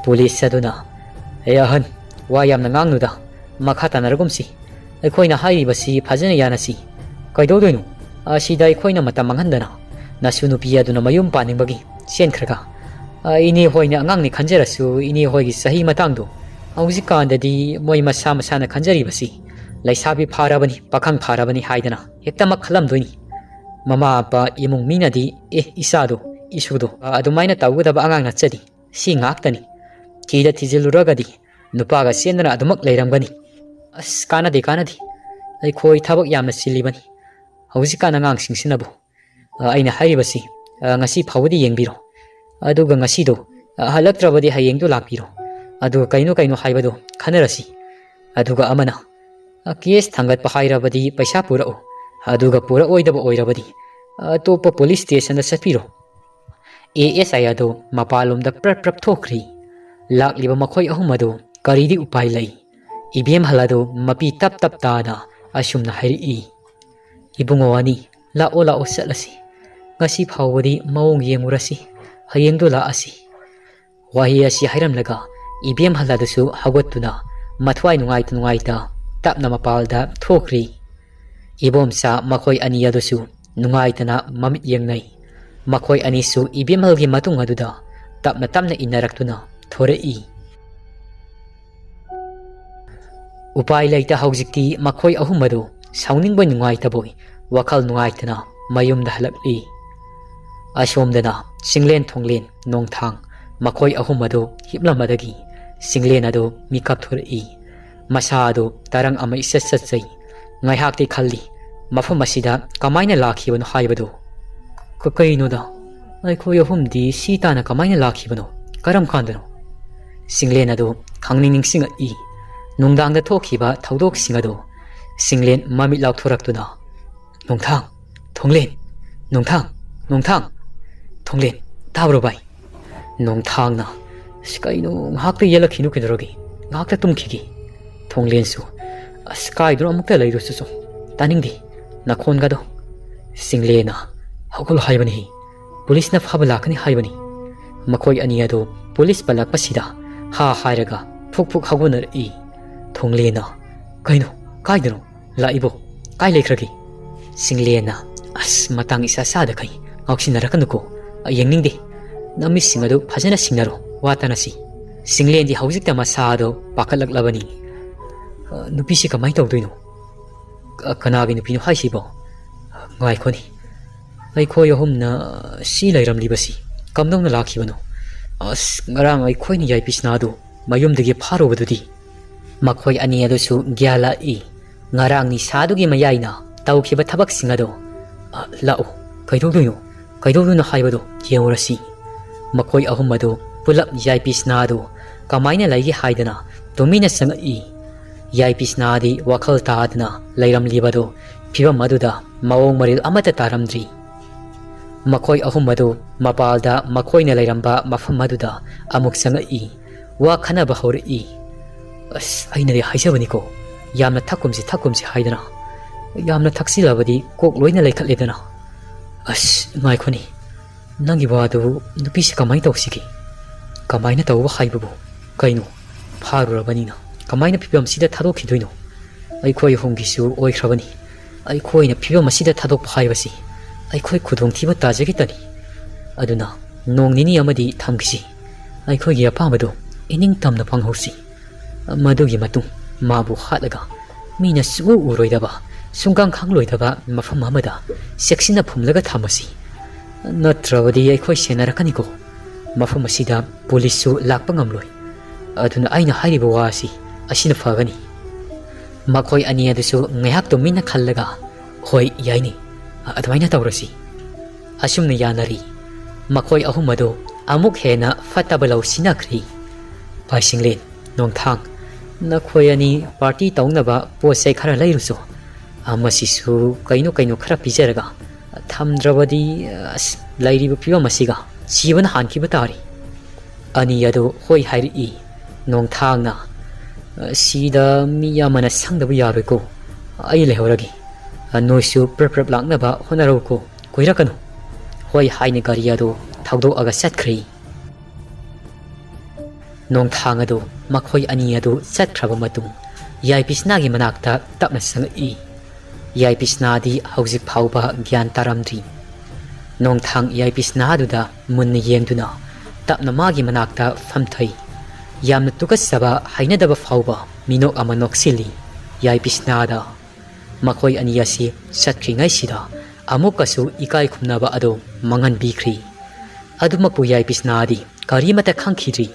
ꯄꯨꯂꯤꯁ ꯑꯗꯨꯅ, "ꯑꯦ ꯑꯍꯟ, ꯋꯥ ꯌꯥꯝꯅ ꯉꯥꯡꯅꯨꯗ, ꯃꯈꯥ ꯇꯥꯅꯔꯒꯨꯝꯁꯤ꯫ ꯑꯩꯈꯣꯏꯅ ꯍꯥꯏꯔꯤꯕꯁꯤ ꯐꯖꯅ ꯌꯥꯅꯁꯤ꯫ ꯀꯩꯗꯧꯗꯣꯏꯅꯣ? ꯑꯁꯤꯗ ꯑꯩꯈꯣꯏꯅ ꯃꯇꯝ ꯃꯥꯡꯍꯟꯗꯅ ꯅꯁꯨ ꯅꯨꯄꯤ ꯑꯗꯨꯅ ꯃꯌꯨꯝ ꯄꯥꯅꯤꯡꯕꯒꯤ ꯆꯦꯟꯈ꯭ꯔꯒ, ꯑ, ꯏꯅꯦ ꯍꯣꯏꯅ ꯑꯉꯥꯡꯅꯤ ꯈꯟꯖꯔꯁꯨ ꯏꯅꯦ ꯍꯣꯏꯒꯤ ꯆꯍꯤ ꯃꯇꯥꯡꯗꯣ ꯍꯧꯖꯤꯛꯀꯥꯟꯗꯗꯤ ꯃꯣꯏ ꯃꯁꯥ ꯃꯁꯥꯅ ꯈꯟꯖꯔꯤꯕꯁꯤ ꯂꯩꯁꯥꯕꯤ ꯐꯥꯔꯕꯅꯤ, ꯄꯥꯈꯪ ꯐꯥꯔꯕꯅꯤ ꯍꯥꯏꯗꯅ ꯍꯦꯛꯇꯃꯛ ꯈꯜꯂꯝꯗꯣꯏꯅꯤ꯫ ꯃꯃꯥ ꯃꯄꯥ ꯏꯃꯨꯡ ꯃꯤꯅꯗꯤ, 'ꯑꯦ, ꯏꯆꯥꯗꯣ, ꯏꯁꯨꯗꯣ, ꯑ, ꯑꯗꯨꯃꯥꯏꯅ ꯇꯧꯒꯗꯕ ꯑꯉꯥꯡ ꯅꯠꯆꯗꯦ꯫ ꯁꯤ ꯉꯥꯛꯇꯅꯤ꯫ ꯊꯤꯗ ꯊꯤꯖꯤꯜꯂꯨꯔꯒꯗꯤ ꯅꯨꯄꯥꯒ ꯆꯦꯟꯗꯅ ꯑꯗꯨꯃꯛ ꯂꯩꯔꯝꯒꯅꯤ꯫ ꯑꯁ, ꯀꯥꯟꯅꯗꯦ, ꯀꯥꯟꯅꯗꯦ꯫ ꯑꯩꯈꯣꯏ ꯊꯕꯛ ꯌꯥꯝꯅ ꯆꯤꯜꯂꯤꯕꯅꯤ꯫ ꯍꯧꯖꯤꯛꯀꯥꯟ ꯑꯉꯥꯡꯁꯤꯡꯁꯤꯅꯕꯨ꯫ ꯑ, ꯑꯩꯅ ꯍꯥꯏꯔꯤꯕꯁꯤ, ꯑ, ꯉꯁꯤ ꯐꯥꯎꯕꯗꯤ ꯌꯦꯡꯕꯤꯔꯣ꯫ ꯑꯗꯨꯒ ꯉꯁꯤꯗꯣ, ꯑ, ꯍꯜꯂꯛꯇ꯭ꯔꯕꯗꯤ ꯍꯌꯦꯡꯗꯣ ꯂꯥꯛꯄꯤꯔꯣ꯫ ꯑꯗꯨꯒ ꯀꯩꯅꯣ ꯀꯩꯅꯣ ꯍꯥꯏꯕꯗꯣ ꯈꯟꯅꯔꯁꯤ꯫ ꯑꯗꯨꯒ ꯑꯃꯅ, ꯑ, ꯀꯦꯁ ꯊꯥꯡꯒꯠꯄ ꯍꯥꯏꯔꯕꯗꯤ ꯄꯩꯁꯥ ꯄꯨꯔꯛꯎ꯫ ꯑꯗꯨꯒ ꯄꯨꯔꯛꯑꯣꯏꯗꯕ ꯑꯣꯏꯔꯕꯗꯤ, ꯑ, ꯑꯇꯣꯞꯄ ꯄꯨꯂꯤꯁ ꯁ꯭ꯇꯦꯁꯟꯗ ꯆꯠꯄꯤꯔꯣ꯫ ꯑꯦ ꯑꯦꯁ ꯑꯥꯏ ꯑꯗꯨ ꯃꯄꯥꯟꯂꯣꯝꯗ ꯄ꯭ꯔꯞ ꯄ꯭ꯔꯞ ꯊꯣꯛꯈ꯭ꯔꯤ꯫ ꯂꯥꯛꯂꯤꯕ ꯃꯈꯣꯏ ꯑꯍꯨꯝ ꯑꯗꯨ ꯀꯔꯤꯗꯤ ꯎꯄꯥꯏ ꯂꯩ? ꯏꯕꯦꯝꯍꯜ ꯑꯗꯨ ꯃꯄꯤ ꯇꯞ ꯇꯞ ꯇꯥꯅ ꯑꯁꯨꯝꯅ ꯍꯥꯏꯔꯛꯏ, "ꯏꯕꯨꯡꯉꯣ ꯑꯅꯤ, ꯂꯥꯛꯑꯣ, ꯂꯥꯛꯑꯣ, ꯆꯠꯂꯁꯤ꯫ ꯉꯁꯤ ꯐꯥꯎꯕꯗꯤ ꯃꯑꯣꯡ ꯌꯦꯡꯉꯨꯔꯁꯤ꯫ ꯍꯌꯦꯡꯗꯨ ꯂꯥꯛꯑꯁꯤ꯫" ꯋꯥꯍꯩ ꯑꯁꯤ ꯍꯥꯏꯔꯝꯂꯒ ꯏꯕꯦꯝꯍꯜ ꯑꯗꯨꯁꯨ ꯍꯧꯒꯠꯇꯨꯅ ꯃꯊ꯭ꯋꯥꯏ ꯅꯨꯡꯉꯥꯏꯇ ꯅꯨꯡꯉꯥꯏꯇ ꯇꯞꯅ ꯃꯄꯥꯜꯗ ꯊꯣꯛꯈ꯭ꯔꯤ꯫ ꯏꯕꯣꯝꯆꯥ ꯃꯈꯣꯏ ꯑꯅꯤ ꯑꯗꯨꯁꯨ ꯅꯨꯡꯉꯥꯏꯇꯅ ꯃꯃꯤꯠ ꯌꯦꯡꯅꯩ꯫ ꯃꯈꯣꯏ ꯑꯅꯤꯁꯨ ꯏꯕꯦꯝꯍꯜꯒꯤ ꯃꯇꯨꯡ ꯑꯗꯨꯗ ꯇꯞꯅ ꯇꯞꯅ ꯏꯟꯅꯔꯛꯇꯨꯅ ꯊꯣꯔꯛꯏ꯫ ꯎꯄꯥꯏ ꯂꯩꯇ ꯍꯧꯖꯤꯛꯇꯤ ꯃꯈꯣꯏ ꯑꯍꯨꯝ ꯑꯗꯨ ꯁꯥꯎꯅꯤꯡꯕꯣꯏ ꯅꯨꯡꯉꯥꯏꯇꯕꯣꯏ ꯋꯥꯈꯜ ꯅꯨꯡꯉꯥꯏꯇꯅ ꯃꯌꯨꯝꯗ ꯍꯜꯂꯛꯂꯤ꯫ ꯑꯁꯣꯝꯗꯅ ꯆꯤꯡꯂꯦꯟ, ꯊꯣꯡꯂꯦꯟ, ꯅꯣꯡꯊꯥꯡ ꯃꯈꯣꯏ ꯑꯍꯨꯝ ꯑꯗꯨ ꯍꯤꯞꯂꯝꯕꯗꯒꯤ ꯆꯤꯡꯂꯦꯟ ꯑꯗꯨ ꯃꯤꯀꯞ ꯊꯣꯔꯛꯏ꯫ ꯃꯁꯥ ꯑꯗꯨ ꯇꯔꯪ ꯑꯃ ꯏꯆꯠ ꯆꯠꯆꯩ꯫ ꯉꯥꯏꯍꯥꯛꯇꯤ ꯈꯜꯂꯤ, ꯃꯐꯝ ꯑꯁꯤꯗ ꯀꯃꯥꯏꯅ ꯂꯥꯛꯈꯤꯕꯅꯣ ꯍꯥꯏꯕꯗꯨ꯫ "ꯀ-, ꯀꯩꯅꯣꯗ? ꯑꯩꯈꯣꯏ ꯑꯍꯨꯝꯗꯤ ꯁꯤ ꯇꯥꯅ ꯀꯃꯥꯏꯅ ꯂꯥꯛꯈꯤꯕꯅꯣ? ꯀꯔꯝ ꯀꯥꯟꯗꯅꯣ?" ꯆꯤꯡꯂꯦꯟ ꯑꯗꯨ ꯈꯪꯅꯤꯡ ꯅꯤꯡꯁꯤꯡꯉꯛꯏ꯫ ꯅꯨꯡꯗꯥꯡꯗ ꯊꯣꯛꯈꯤꯕ ꯊꯧꯗꯣꯛꯁꯤꯡ ꯑꯗꯨ꯫ ꯆꯤꯡꯂꯦꯟ ꯃꯃꯤꯠ ꯂꯥꯎꯊꯣꯔꯛꯇꯨꯅ, "ꯅꯣꯡꯊꯥꯡ! ꯊꯣꯡꯂꯦꯟ! ꯅꯣꯡꯊꯥꯡ! ꯅꯣꯡꯊꯥꯡ!" "ꯊꯣꯡꯂꯦꯟ, ꯇꯥꯕ꯭ꯔꯣ ꯚꯥꯏ?" ꯅꯣꯡꯊꯥꯡꯅ, "ꯑꯁ, ꯀꯩꯅꯣ, ꯉꯥꯏꯍꯥꯛꯇ ꯌꯦꯠꯂꯛꯈꯤꯅꯨ, ꯀꯩꯗꯧꯔꯒꯦ? ꯉꯥꯏꯍꯥꯛꯇ ꯇꯨꯝꯈꯤꯒꯦ꯫" ꯊꯣꯡꯂꯦꯟꯁꯨ, "ꯑꯁ, ꯀꯥꯏꯗꯅꯣ ꯑꯃꯨꯛꯇ ꯂꯩꯔꯨꯆꯣ, ꯇꯥꯅꯤꯡꯗꯦ ꯅꯈꯣꯟꯒꯗꯣ꯫" ꯆꯤꯡꯂꯦꯟꯅ, "ꯍꯧꯒꯠꯂꯣ ꯍꯥꯏꯕꯅꯤ, ꯄꯨꯂꯤꯁꯅ ꯐꯥꯕ ꯂꯥꯛꯀꯅꯤ ꯍꯥꯏꯕꯅꯤ꯫" ꯃꯈꯣꯏ ꯑꯅꯤ ꯑꯗꯨ ꯄꯨꯂꯤꯁ ꯄꯜꯂꯛꯄꯁꯤꯗ ꯍꯥ ꯍꯥꯏꯔꯒ ꯐꯨꯛ ꯐꯨꯛ ꯍꯧꯒꯠꯅꯔꯛꯏ꯫ ꯊꯣꯡꯂꯦꯟꯅ, "ꯀꯩꯅꯣ? ꯀꯥꯏꯗꯅꯣ ꯂꯥꯛꯏꯕꯣ? ꯀꯥꯏ ꯂꯩꯈ꯭ꯔꯒꯦ?" ꯆꯤꯡꯂꯦꯟꯅ, "ꯑꯁ, ꯃꯇꯥꯡ ꯏꯆꯥ ꯆꯥꯗꯈꯩ ꯉꯥꯎꯁꯤꯟꯅꯔꯛꯀꯅꯨꯀꯣ꯫ ꯌꯦꯡꯅꯤꯡꯗꯦ꯫ ꯅꯃꯤꯠꯁꯤꯡ ꯑꯗꯨ ꯐꯖꯅ ꯁꯤꯡꯅꯔꯣ, ꯋꯥ ꯇꯥꯅꯁꯤ꯫" ꯆꯤꯡꯂꯦꯟꯗꯤ ꯍꯧꯖꯤꯛꯇ ꯃꯁꯥꯗꯣ ꯄꯥꯈꯠꯂꯛꯂꯕꯅꯤ꯫ "ꯑ, ꯅꯨꯄꯤꯁꯤ ꯀꯃꯥꯏꯅ ꯇꯧꯗꯣꯏꯅꯣ? ꯀ-, ꯀꯅꯥꯒꯤ ꯅꯨꯄꯤꯅꯣ ꯍꯥꯏꯁꯤꯕꯣ? ꯉꯥꯏꯈꯣꯅꯤ, ꯑꯩꯈꯣꯏ ꯑꯍꯨꯝꯅ ꯁꯤ ꯂꯩꯔꯝꯂꯤꯕꯁꯤ ꯀꯝꯗꯧꯅ ꯂꯥꯛꯈꯤꯕꯅꯣ? ꯑꯁ, ꯉꯔꯥꯡ ꯑꯩꯈꯣꯏꯅ ꯌꯥꯏꯄꯤꯁꯅꯥꯗꯨ ꯃꯌꯨꯝꯗꯒꯤ ꯐꯥꯔꯨꯕꯗꯨꯗꯤ?" ꯃꯈꯣꯏ ꯑꯅꯤ ꯑꯗꯨꯁꯨ ꯒ꯭ꯌꯥꯟ ꯂꯥꯛꯏ꯫ ꯉꯔꯥꯡ ꯅꯤꯁꯥꯗꯨꯒꯤ ꯃꯌꯥꯏꯅ ꯇꯧꯈꯤꯕ ꯊꯕꯛꯁꯤꯡ ꯑꯗꯨ, "ꯑ, ꯂꯥꯛꯎ, ꯀꯩꯗꯧꯗꯣꯏꯅꯣ? ꯀꯩꯗꯧꯗꯣꯏꯅꯣ ꯍꯥꯏꯕꯗꯨ ꯌꯦꯡꯉꯨꯔꯁꯤ꯫" ꯃꯈꯣꯏ ꯑꯍꯨꯝ ꯑꯗꯨ ꯄꯨꯂꯞ ꯌꯥꯏꯄꯤꯁꯅꯥ ꯑꯗꯨ ꯀꯃꯥꯏꯅ ꯂꯩꯒꯦ ꯍꯥꯏꯗꯅ ꯇꯨꯃꯤꯟꯅ ꯆꯪꯉꯛꯏ꯫ ꯌꯥꯏꯄꯤꯁꯅꯥꯗꯤ ꯋꯥꯈꯜ ꯇꯥꯗꯅ ꯂꯩꯔꯝꯂꯤꯕꯗꯨ ꯐꯤꯕꯝ ꯑꯗꯨꯗ ꯃꯑꯣꯡ ꯃꯔꯤꯜ ꯑꯃꯠꯇ ꯇꯥꯔꯝꯗ꯭ꯔꯤ꯫ ꯃꯈꯣꯏ ꯑꯍꯨꯝ ꯑꯗꯨ ꯃꯄꯥꯜꯗ ꯃꯈꯣꯏꯅ ꯂꯩꯔꯝꯕ ꯃꯐꯝ ꯑꯗꯨꯗ ꯑꯃꯨꯛ ꯆꯪꯉꯛꯏ꯫ ꯋꯥ ꯈꯟꯅꯕ ꯍꯧꯔꯛꯏ꯫ "ꯑꯁ, ꯑꯩꯅꯗꯤ ꯍꯥꯏꯖꯕꯅꯤꯀꯣ, ꯌꯥꯝꯅ ꯊꯛꯀꯨꯝꯁꯤ, ꯊꯛꯀꯨꯝꯁꯤ ꯍꯥꯏꯗꯅ꯫ ꯌꯥꯝꯅ ꯊꯛꯆꯤꯜꯂꯕꯗꯤ ꯀꯣꯛ ꯂꯣꯏꯅ ꯂꯩꯈꯠꯂꯦꯗꯅ꯫ ꯑꯁ, ꯉꯥꯏꯈꯣꯅꯦ, ꯅꯪꯒꯤ ꯋꯥꯗꯨ ꯅꯨꯄꯤꯁꯤ ꯀꯃꯥꯏꯅ ꯇꯧꯁꯤꯒꯦ? ꯀꯃꯥꯏꯅ ꯇꯧꯕ ꯍꯥꯏꯕꯕꯨ ꯀꯩꯅꯣ? ꯐꯥꯔꯨꯔꯕꯅꯤꯅ ꯀꯃꯥꯏꯅ ꯐꯤꯕꯝꯁꯤꯗ ꯊꯥꯗꯣꯛꯈꯤꯗꯣꯏꯅꯣ? ꯑꯩꯈꯣꯏ ꯑꯍꯨꯝꯒꯤꯁꯨ ꯑꯣꯏꯈ꯭ꯔꯕꯅꯤ꯫ ꯑꯩꯈꯣꯏꯅ ꯐꯤꯕꯝ ꯑꯁꯤꯗ ꯊꯥꯗꯣꯛꯄ ꯍꯥꯏꯕꯁꯤ ꯑꯩꯈꯣꯏ ꯈꯨꯗꯣꯡꯊꯤꯕ ꯇꯥꯖꯈꯤꯇꯅꯤ꯫ ꯑꯗꯨꯅ ꯅꯣꯡ ꯅꯤꯅꯤ ꯑꯃꯗꯤ ꯊꯝꯈꯤꯁꯤ꯫ ꯑꯩꯈꯣꯏꯒꯤ ꯑꯄꯥꯝꯕꯗꯨ ꯏꯅꯤꯡ ꯇꯝꯅ ꯐꯪꯍꯧꯁꯤ꯫ ꯃꯗꯨꯒꯤ ꯃꯇꯨꯡ ꯃꯥꯕꯨ ꯍꯥꯠꯂꯒ ꯃꯤꯅ ꯁꯨꯛꯎ ꯎꯔꯣꯏꯗꯕ, ꯁꯨꯡꯈꯪ ꯈꯪꯂꯣꯏꯗꯕ ꯃꯐꯝ ꯑꯃꯗ ꯆꯦꯛꯁꯤꯟꯅ ꯐꯨꯝꯂꯒ ꯊꯝꯃꯁꯤ꯫ ꯅꯠꯇ꯭ꯔꯕꯗꯤ ꯑꯩꯈꯣꯏ ꯁꯦꯟꯅꯔꯛꯀꯅꯤꯀꯣ꯫ ꯃꯐꯝ ꯑꯁꯤꯗ ꯄꯨꯂꯤꯁꯁꯨ ꯂꯥꯛꯄ ꯉꯝꯂꯣꯏ꯫ ꯑꯗꯨꯅ ꯑꯩꯅ ꯍꯥꯏꯔꯤꯕ ꯋꯥ ꯑꯁꯤ ꯑꯁꯤꯅ ꯐꯒꯅꯤ꯫" ꯃꯈꯣꯏ ꯑꯅꯤ ꯑꯗꯨꯁꯨ ꯉꯥꯏꯍꯥꯛ ꯇꯨꯃꯤꯟꯅ ꯈꯜꯂꯒ, "ꯍꯣꯏ, ꯌꯥꯏꯅꯦ, ꯑꯗꯨꯃꯥꯏꯅ ꯇꯧꯔꯁꯤ꯫" ꯑꯁꯨꯝꯅ ꯌꯥꯅꯔꯤ꯫ ꯃꯈꯣꯏ ꯑꯍꯨꯝ ꯑꯗꯨ ꯑꯃꯨꯛ ꯍꯦꯟꯅ ꯐꯠꯇꯕ ꯂꯧ ꯁꯤꯟꯅꯈ꯭ꯔꯤ꯫ ꯄꯥꯏꯁꯤꯡꯂꯦꯟ, ꯅꯣꯡꯊꯥꯡ, ꯅꯈꯣꯏ ꯑꯅꯤ ꯄꯥꯔꯇꯤ ꯇꯧꯅꯕ ꯄꯣꯠ ꯆꯩ ꯈꯔ ꯂꯩꯔꯨꯆꯣ꯫ ꯑꯃꯁꯤꯁꯨ ꯀꯩꯅꯣ ꯀꯩꯅꯣ ꯈꯔ ꯄꯤꯖꯔꯒ ꯊꯝꯗ꯭ꯔꯕꯗꯤ, ꯑꯁ, ꯂꯩꯔꯤꯕ ꯐꯤꯕꯝ ꯑꯁꯤꯒ ꯁꯤꯕꯅ ꯍꯥꯟꯈꯤꯕ ꯇꯥꯔꯦ꯫ ꯑꯅꯤ ꯑꯗꯨ ꯍꯣꯏ ꯍꯥꯏꯔꯛꯏ꯫ ꯅꯣꯡꯊꯥꯡꯅ, "ꯁꯤꯗ ꯃꯤ ꯑꯃꯅ ꯁꯪꯗꯕ ꯌꯥꯔꯣꯏꯀꯣ, ꯑꯩ ꯂꯩꯍꯧꯔꯒꯦ꯫ ꯅꯣꯏꯁꯨ ꯄ꯭ꯔꯞ ꯄ꯭ꯔꯞ ꯂꯥꯛꯅꯕ ꯍꯣꯠꯅꯔꯧꯀꯣ, ꯀꯨꯏꯔꯛꯀꯅꯨ꯫" ꯍꯣꯏ ꯍꯥꯏꯅ ꯒꯥꯔꯤ ꯑꯗꯨ ꯊꯧꯗꯣꯛꯑꯒ ꯆꯠꯈ꯭ꯔꯦ꯫ ꯅꯣꯡꯊꯥꯡ ꯑꯗꯨ ꯃꯈꯣꯏ ꯑꯅꯤ ꯑꯗꯨ ꯆꯠꯈ꯭ꯔꯕ ꯃꯇꯨꯡ ꯌꯥꯏꯄꯤꯁꯅꯥꯒꯤ ꯃꯅꯥꯛꯇ ꯇꯞꯅ ꯆꯪꯉꯛꯏ꯫ ꯌꯥꯏꯄꯤꯁꯅꯥꯗꯤ ꯍꯧꯖꯤꯛ ꯐꯥꯎꯕ ꯒ꯭ꯌꯥꯟ ꯇꯥꯔꯝꯗ꯭ꯔꯤ꯫ ꯅꯣꯡꯊꯥꯡ ꯌꯥꯏꯄꯤꯁꯅꯥꯗꯨꯗ ꯃꯨꯟꯅ ꯌꯦꯡꯗꯨꯅ ꯇꯞꯅ ꯃꯥꯒꯤ ꯃꯅꯥꯛꯇ ꯐꯝꯊꯩ꯫ ꯌꯥꯝꯅ ꯇꯨꯀꯠꯆꯕ, ꯍꯩꯅꯗꯕ ꯐꯥꯎꯕ ꯃꯤꯅꯣꯛ ꯑꯃ ꯅꯣꯛꯁꯤꯜꯂꯤ ꯌꯥꯏꯄꯤꯁꯅꯥꯗ꯫ ꯃꯈꯣꯏ ꯑꯅꯤ ꯑꯁꯤ ꯆꯠꯈ꯭ꯔꯤꯉꯩꯁꯤꯗ ꯑꯃꯨꯛꯀꯁꯨ ꯏꯀꯥꯏ ꯈꯨꯝꯅꯕ ꯑꯗꯨ ꯃꯥꯡꯍꯟꯕꯤꯈ꯭ꯔꯤ꯫ ꯑꯗꯨꯃꯛꯄꯨ ꯌꯥꯏꯄꯤꯁꯅꯥꯗꯤ ꯀꯔꯤꯃꯠꯇ ꯈꯪꯈꯤꯗ꯭ꯔꯤ꯫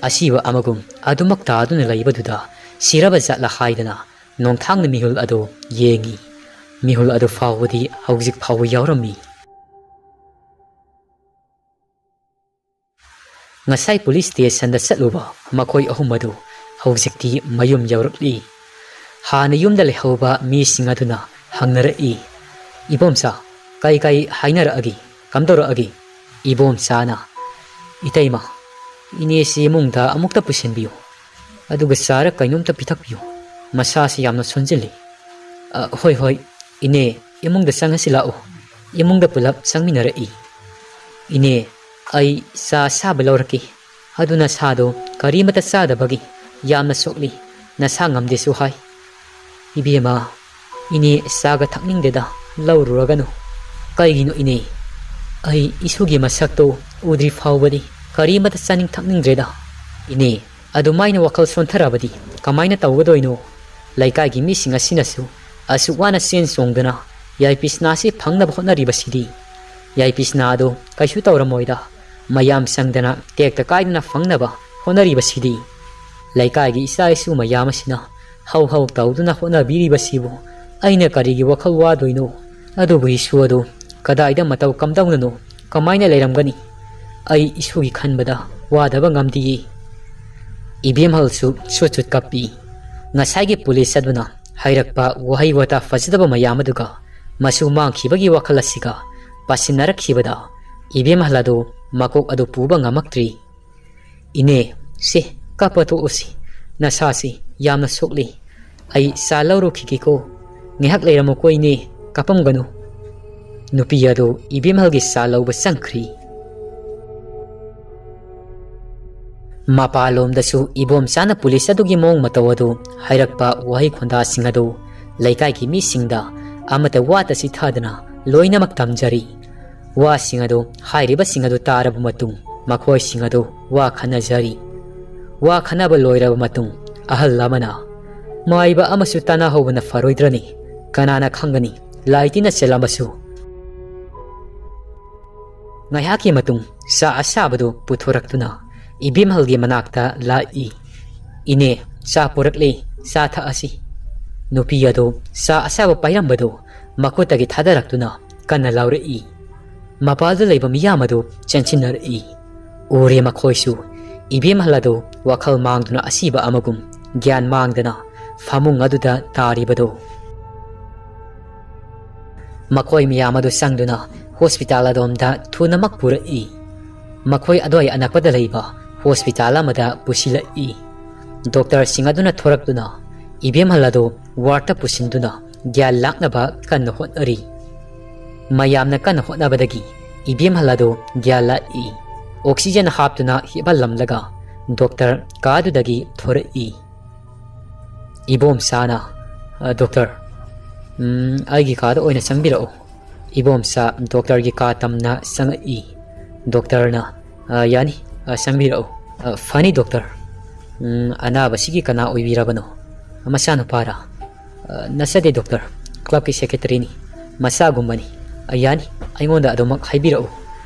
ꯑꯁꯤꯕ ꯑꯃꯒꯨꯝ ꯑꯗꯨꯃꯛ ꯇꯥꯗꯨꯅ ꯂꯩꯕꯗꯨꯗ ꯁꯤꯔꯕ ꯖꯥꯠꯂ ꯍꯥꯏꯗꯅ ꯅꯣꯡꯊꯥꯡꯅ ꯃꯤꯍꯨꯜ ꯑꯗꯨ ꯌꯦꯡꯉꯤ꯫ ꯃꯤꯍꯨꯜ ꯑꯗꯨ ꯐꯥꯎꯕꯗꯤ ꯍꯧꯖꯤꯛ ꯐꯥꯎꯕ ꯌꯥꯎꯔꯝꯃꯤ꯫ ꯉꯁꯥꯏ ꯄꯨꯂꯤꯁ ꯁ꯭ꯇꯦꯁꯟꯗ ꯆꯠꯂꯨꯕ ꯃꯈꯣꯏ ꯑꯍꯨꯝ ꯑꯗꯨ ꯍꯧꯖꯤꯛꯇꯤ ꯃꯌꯨꯝ ꯌꯧꯔꯛꯂꯤ꯫ ꯍꯥꯟꯅ ꯌꯨꯝꯗ ꯂꯩꯍꯧꯕ ꯃꯤꯁꯤꯡ ꯑꯗꯨꯅ ꯍꯪꯅꯔꯛꯏ, "ꯏꯕꯣꯝꯆꯥ, ꯀꯩ ꯀꯩ ꯍꯥꯏꯅꯔꯛꯑꯒꯦ? ꯀꯝꯗꯧꯔꯛꯑꯒꯦ?" ꯏꯕꯣꯝꯆꯥꯅ, "ꯏꯇꯩꯃ, ꯏꯅꯦꯁꯤ ꯏꯃꯨꯡꯗ ꯑꯃꯨꯛꯇ ꯄꯨꯁꯤꯟꯕꯤꯌꯨ, ꯑꯗꯨꯒ ꯆꯥꯔ ꯀꯩꯅꯣꯝꯇ ꯄꯤꯊꯛꯄꯤꯌꯨ, ꯃꯁꯥꯁꯤ ꯌꯥꯝꯅ ꯁꯣꯟꯖꯤꯜꯂꯤ꯫" "ꯑ, ꯍꯣꯏ, ꯍꯣꯏ, ꯏꯅꯦ, ꯏꯃꯨꯡꯗ ꯆꯪꯉꯁꯤ ꯂꯥꯛꯎ꯫" ꯏꯃꯨꯡꯗ ꯄꯨꯂꯞ ꯆꯪꯃꯤꯟꯅꯔꯛꯏ꯫ "ꯏꯅꯦ, ꯑꯩ ꯆꯥ ꯑꯁꯥꯕ ꯂꯧꯔꯛꯀꯦ, ꯑꯗꯨ ꯅꯁꯥꯗꯣ ꯀꯔꯤꯃꯇ ꯆꯥꯗꯕꯒꯤ ꯌꯥꯝꯅ ꯁꯣꯛꯂꯤ, ꯅꯁꯥ ꯉꯝꯗꯦꯁꯨ ꯍꯥꯏ꯫" "ꯏꯕꯦꯝꯃ, ꯏꯅꯦ ꯆꯥꯒ ꯊꯛꯅꯤꯡꯗꯦꯗ, ꯂꯧꯔꯨꯔꯒꯅꯨ꯫" "ꯀꯩꯒꯤꯅꯣ ꯏꯅꯦ? ꯑꯩ ꯏꯁꯨꯒꯤ ꯃꯁꯛꯇꯣ ꯎꯗ꯭ꯔꯤ ꯐꯥꯎꯕꯗꯤ ꯀꯔꯤꯃꯇ ꯆꯥꯅꯤꯡ ꯊꯛꯅꯤꯡꯗ꯭ꯔꯦꯗ꯫" "ꯏꯅꯦ, ꯑꯗꯨꯃꯥꯏꯅ ꯋꯥꯈꯜ ꯁꯣꯟꯊꯔꯕꯗꯤ ꯀꯃꯥꯏꯅ ꯇꯧꯒꯗꯣꯏꯅꯣ? ꯂꯩꯀꯥꯏꯒꯤ ꯃꯤꯁꯤꯡ ꯑꯁꯤꯅꯁꯨ ꯑꯁꯨꯛ ꯋꯥꯅ ꯆꯦꯟ ꯆꯣꯡꯗꯨꯅ ꯌꯥꯏꯄꯤꯁꯅꯥꯁꯤ ꯐꯪꯅꯕ ꯍꯣꯠꯅꯔꯤꯕꯁꯤꯗꯤ꯫ ꯌꯥꯏꯄꯤꯁꯅꯥ ꯑꯗꯨ ꯀꯩꯁꯨ ꯇꯧꯔꯝꯃꯣꯏꯗ, ꯃꯌꯥꯝ ꯆꯪꯗꯅ ꯇꯦꯛꯇ ꯀꯥꯏꯗꯅ ꯐꯪꯅꯕ ꯍꯣꯠꯅꯔꯤꯕꯁꯤꯗꯤ꯫ ꯂꯩꯀꯥꯏꯒꯤ ꯏꯆꯥ ꯏꯁꯨ ꯃꯌꯥꯝ ꯑꯁꯤꯅ ꯍꯧ ꯍꯧ ꯇꯧꯗꯨꯅ ꯍꯣꯠꯅꯕꯤꯔꯤꯕꯁꯤꯕꯨ ꯑꯩꯅ ꯀꯔꯤꯒꯤ ꯋꯥꯈꯜ ꯋꯥꯗꯣꯏꯅꯣ? ꯑꯗꯨꯕꯨ ꯏꯁꯨ ꯑꯗꯨ ꯀꯗꯥꯏꯗ ꯃꯇꯧ ꯀꯝꯗꯧꯅꯅꯣ? ꯀꯃꯥꯏꯅ ꯂꯩꯔꯝꯒꯅꯤ? ꯑꯩ ꯏꯁꯨꯒꯤ ꯈꯟꯕꯗ ꯋꯥꯗꯕ ꯉꯝꯗꯤꯌꯦ꯫" ꯏꯕꯦꯝꯍꯜꯁꯨ ꯁꯨꯠ ꯁꯨꯠ ꯀꯞꯄꯤ꯫ ꯉꯁꯥꯏꯒꯤ ꯄꯨꯂꯤꯁ ꯑꯗꯨꯅ ꯍꯥꯏꯔꯛꯄ ꯋꯥꯍꯩ ꯋꯥꯇꯥ ꯐꯖꯗꯕ ꯃꯌꯥꯝ ꯑꯗꯨꯒ ꯃꯁꯨ ꯃꯥꯡꯈꯤꯕꯒꯤ ꯋꯥꯈꯜ ꯑꯁꯤꯒ ꯄꯥꯁꯤꯟꯅꯔꯛꯈꯤꯕꯗ ꯏꯕꯦꯝꯍꯜ ꯑꯗꯨ ꯃꯀꯣꯛ ꯑꯗꯨ ꯄꯨꯕ ꯉꯝꯃꯛꯇ꯭ꯔꯤ꯫ "ꯏꯅꯦ, ꯁꯦ, ꯀꯞꯄ ꯇꯣꯛꯎꯁꯤ꯫ ꯅꯁꯥꯁꯤ ꯌꯥꯝꯅ ꯁꯣꯛꯂꯤ꯫ ꯑꯩ ꯆꯥ ꯂꯧꯔꯨꯈꯤꯒꯦꯀꯣ꯫ ꯉꯥꯏꯍꯥꯛ ꯂꯩꯔꯝꯃꯨꯀꯣ ꯏꯅꯦ, ꯀꯥꯞꯄꯝꯒꯅꯨ꯫" ꯅꯨꯄꯤ ꯑꯗꯨ ꯏꯕꯦꯝꯍꯜꯒꯤ ꯆꯥ ꯂꯧꯕ ꯆꯪꯈ꯭ꯔꯤ꯫ ꯃꯄꯥꯟꯂꯣꯝꯗꯁꯨ ꯏꯕꯣꯝꯆꯥꯅ ꯄꯨꯂꯤꯁ ꯑꯗꯨꯒꯤ ꯃꯑꯣꯡ ꯃꯇꯧ ꯑꯗꯨ, ꯍꯥꯏꯔꯛꯄ ꯋꯥꯍꯩ ꯈꯣꯟꯗꯥꯁꯤꯡ ꯑꯗꯨ ꯂꯩꯀꯥꯏꯒꯤ ꯃꯤꯁꯤꯡꯗ ꯑꯃꯠꯇ ꯋꯥꯇ ꯆꯤꯊꯗꯅ ꯂꯣꯏꯅꯃꯛ ꯇꯝꯖꯔꯤ꯫ ꯋꯥꯁꯤꯡ ꯑꯗꯨ, ꯍꯥꯏꯔꯤꯕꯁꯤꯡ ꯑꯗꯨ ꯇꯥꯔꯕ ꯃꯇꯨꯡ ꯃꯈꯣꯏꯁꯤꯡ ꯑꯗꯨ ꯋꯥ ꯈꯟꯅꯖꯔꯤ꯫ ꯋꯥ ꯈꯟꯅꯕ ꯂꯣꯏꯔꯕ ꯃꯇꯨꯡ ꯑꯍꯜ ꯑꯃꯅ, "ꯃꯥꯏꯕ ꯑꯃꯁꯨ ꯇꯥꯟꯅꯍꯧꯕꯅ ꯐꯔꯣꯏꯗ꯭ꯔꯅꯤ? ꯀꯅꯥꯅ ꯈꯪꯒꯅꯤ, ꯂꯥꯏ ꯇꯤꯟꯅ ꯆꯦꯜꯂꯝꯕꯁꯨ?" ꯉꯥꯏꯍꯥꯛꯀꯤ ꯃꯇꯨꯡ ꯆꯥ ꯑꯁꯥꯕꯗꯨ ꯄꯨꯊꯣꯔꯛꯇꯨꯅ ꯏꯕꯦꯝꯍꯜꯒꯤ ꯃꯅꯥꯛꯇ ꯂꯥꯛꯏ꯫ "ꯏꯅꯦ, ꯆꯥ ꯄꯨꯔꯛꯂꯦ, ꯆꯥ ꯊꯛꯑꯁꯤ꯫" ꯅꯨꯄꯤ ꯑꯗꯨ ꯆꯥ ꯑꯁꯥꯕ ꯄꯥꯏꯔꯝꯕꯗꯨ ꯃꯈꯨꯠꯇꯒꯤ ꯊꯥꯗꯔꯛꯇꯨꯅ ꯀꯟꯅ ꯂꯥꯎꯔꯛꯏ꯫ ꯃꯄꯥꯜꯗ ꯂꯩꯕ ꯃꯤꯌꯥꯝ ꯑꯗꯨ ꯆꯦꯟꯁꯤꯟꯅꯔꯛꯏ꯫ ꯎꯔꯦ ꯃꯈꯣꯏꯁꯨ ꯏꯕꯦꯝꯍꯜ ꯑꯗꯨ ꯋꯥꯈꯜ ꯃꯥꯡꯗꯨꯅ ꯑꯁꯤꯕ ꯑꯃꯒꯨꯝ ꯒ꯭ꯌꯥꯟ ꯃꯥꯡꯗꯅ ꯐꯃꯨꯡ ꯑꯗꯨꯗ ꯇꯥꯔꯤꯕꯗꯨ꯫ ꯃꯈꯣꯏ ꯃꯌꯥꯝ ꯑꯗꯨ ꯆꯪꯗꯨꯅ ꯍꯣꯁꯄꯤꯇꯥꯜ ꯑꯗꯣꯝꯗ ꯊꯨꯅꯃꯛ ꯄꯨꯔꯛꯏ꯫ ꯃꯈꯣꯏ ꯑꯗꯨꯋꯥꯏ ꯑꯅꯛꯄꯗ ꯂꯩꯕ ꯍꯣꯁꯄꯤꯇꯥꯜ ꯑꯃꯗ ꯄꯨꯁꯤꯜꯂꯛꯏ꯫ ꯗꯣꯛꯇꯔꯁꯤꯡ ꯑꯗꯨꯅ ꯊꯣꯔꯛꯇꯨꯅ ꯏꯕꯦꯝꯍꯜ ꯑꯗꯨ ꯋꯥꯔꯗꯇ ꯄꯨꯁꯤꯟꯗꯨꯅ ꯒ꯭ꯌꯥꯟ ꯂꯥꯛꯅꯕ ꯀꯟꯅ ꯍꯣꯠꯅꯔꯤ꯫ ꯃꯌꯥꯝꯅ ꯀꯟꯅ ꯍꯣꯠꯅꯕꯗꯒꯤ ꯏꯕꯦꯝꯍꯜ ꯑꯗꯨ ꯒ꯭ꯌꯥꯟ ꯂꯥꯛꯏ꯫ ꯑꯣꯛꯁꯤꯖꯦꯟ ꯍꯥꯞꯇꯨꯅ ꯍꯤꯞꯍꯜꯂꯝꯂꯒ ꯗꯣꯛꯇꯔ ꯀꯥꯗꯨꯗꯒꯤ ꯊꯣꯔꯛꯏ꯫ ꯏꯕꯣꯝꯆꯥꯅ, "ꯑ, ꯗꯣꯛꯇꯔ, ꯎꯝ, ꯑꯩꯒꯤ ꯀꯥꯗ ꯑꯣꯏꯅ ꯆꯪꯕꯤꯔꯛꯎ꯫" ꯏꯕꯣꯝꯆꯥ ꯗꯣꯛꯇꯔꯒꯤ ꯀꯥ ꯇꯝꯅ ꯆꯪꯉꯛꯏ꯫ ꯗꯣꯛꯇꯔꯅ, "ꯑ, ꯌꯥꯅꯤ, ꯑ, ꯆꯪꯕꯤꯔꯛꯎ꯫" "ꯑ, ꯐꯅꯤ ꯗꯣꯛꯇꯔ꯫ ꯎꯝ, ꯑꯅꯥꯕꯁꯤꯒꯤ ꯀꯅꯥ ꯑꯣꯏꯕꯤꯔꯕꯅꯣ? ꯃꯆꯥꯅꯨꯄꯥꯔꯥ?" "ꯑ, ꯅꯠꯆꯗꯦ ꯗꯣꯛꯇꯔ, ꯀ꯭ꯂꯕꯀꯤ ꯁꯦꯀ꯭ꯔꯦꯇꯔꯤꯅꯤ꯫ ꯃꯆꯥꯒꯨꯝꯕꯅꯤ꯫ ꯑ, ꯌꯥꯅꯤ, ꯑꯩꯉꯣꯟꯗ ꯑꯗꯨꯃꯛ ꯍꯥꯏꯕꯤꯔꯛꯎ꯫